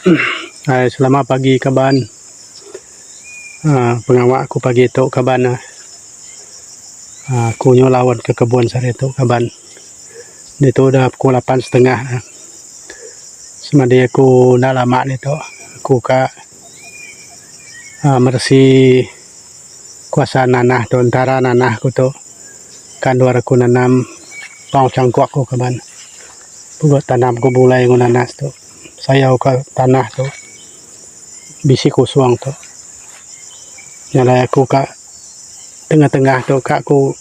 Hai selamat pagi kaban uhh pengawa aku pagi tu kaban uhh aku nyau laun ke kebun sehari tu kaban. Ditu dah pukul lapan setengah semadi aku enda lama ditu aku ka uhh meresi kuasa nanah tu entara nanah ku tu kan endur aku nanam pau changkuk ku kaban. Pugok tanam ku bulai enggau nanas tu. Sayau ka tanah tu bisi kusung tu. Nya alai aku ka tengah tengah tu ka ku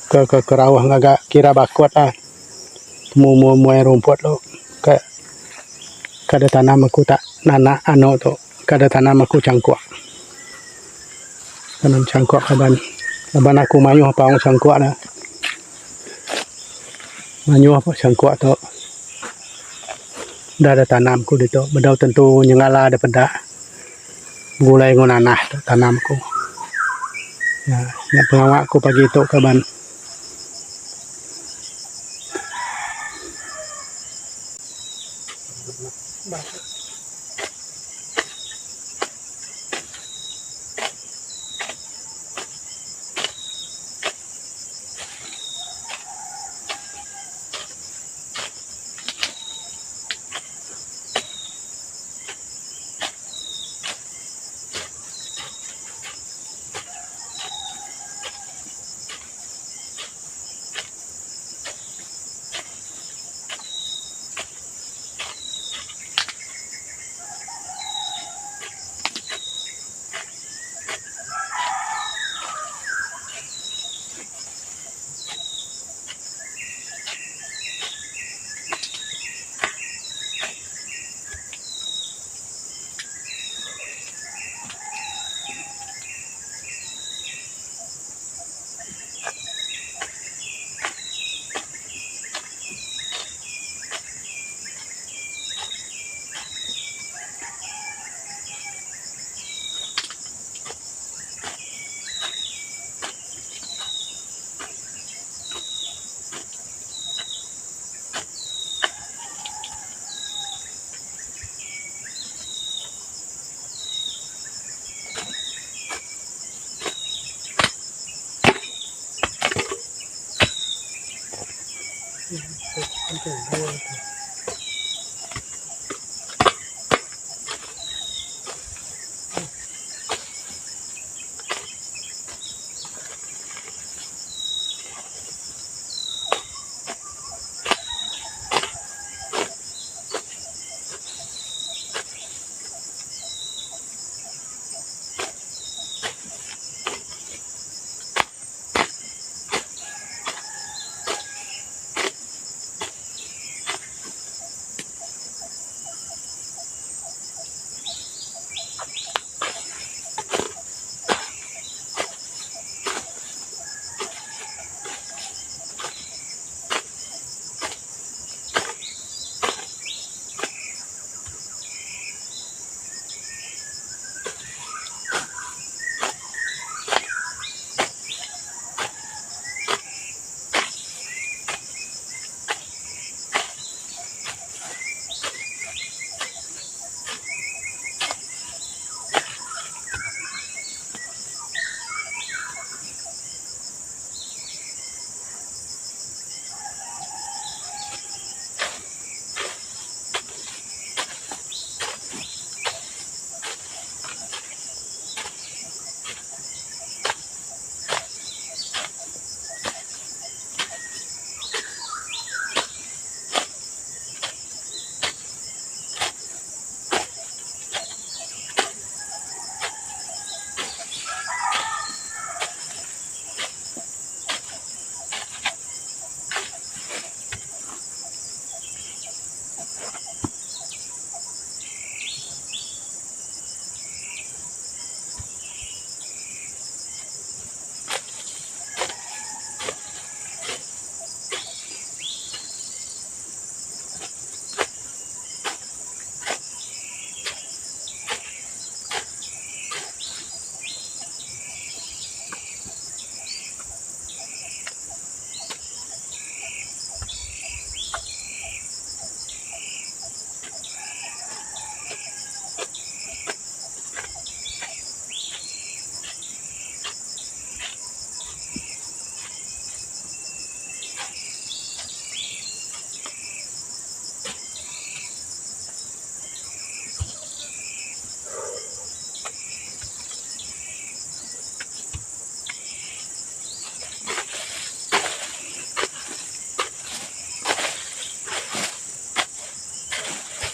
ke ke kerauh ngaga kira bakut lah. Temu muai muai rumput tu ka ka da tanam aku ta nanak anu tu ka da tanam aku changkuk. Tanam changkuk laban laban aku mayuh paung changkuk ne. Mayuh pa changkuk tu. Enda da tanam ku ditu bedau tentu nyengala da peda begulai enggau nanah tu tanam ku. Nya pengawa ku pagi tu kaban.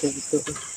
Ditu.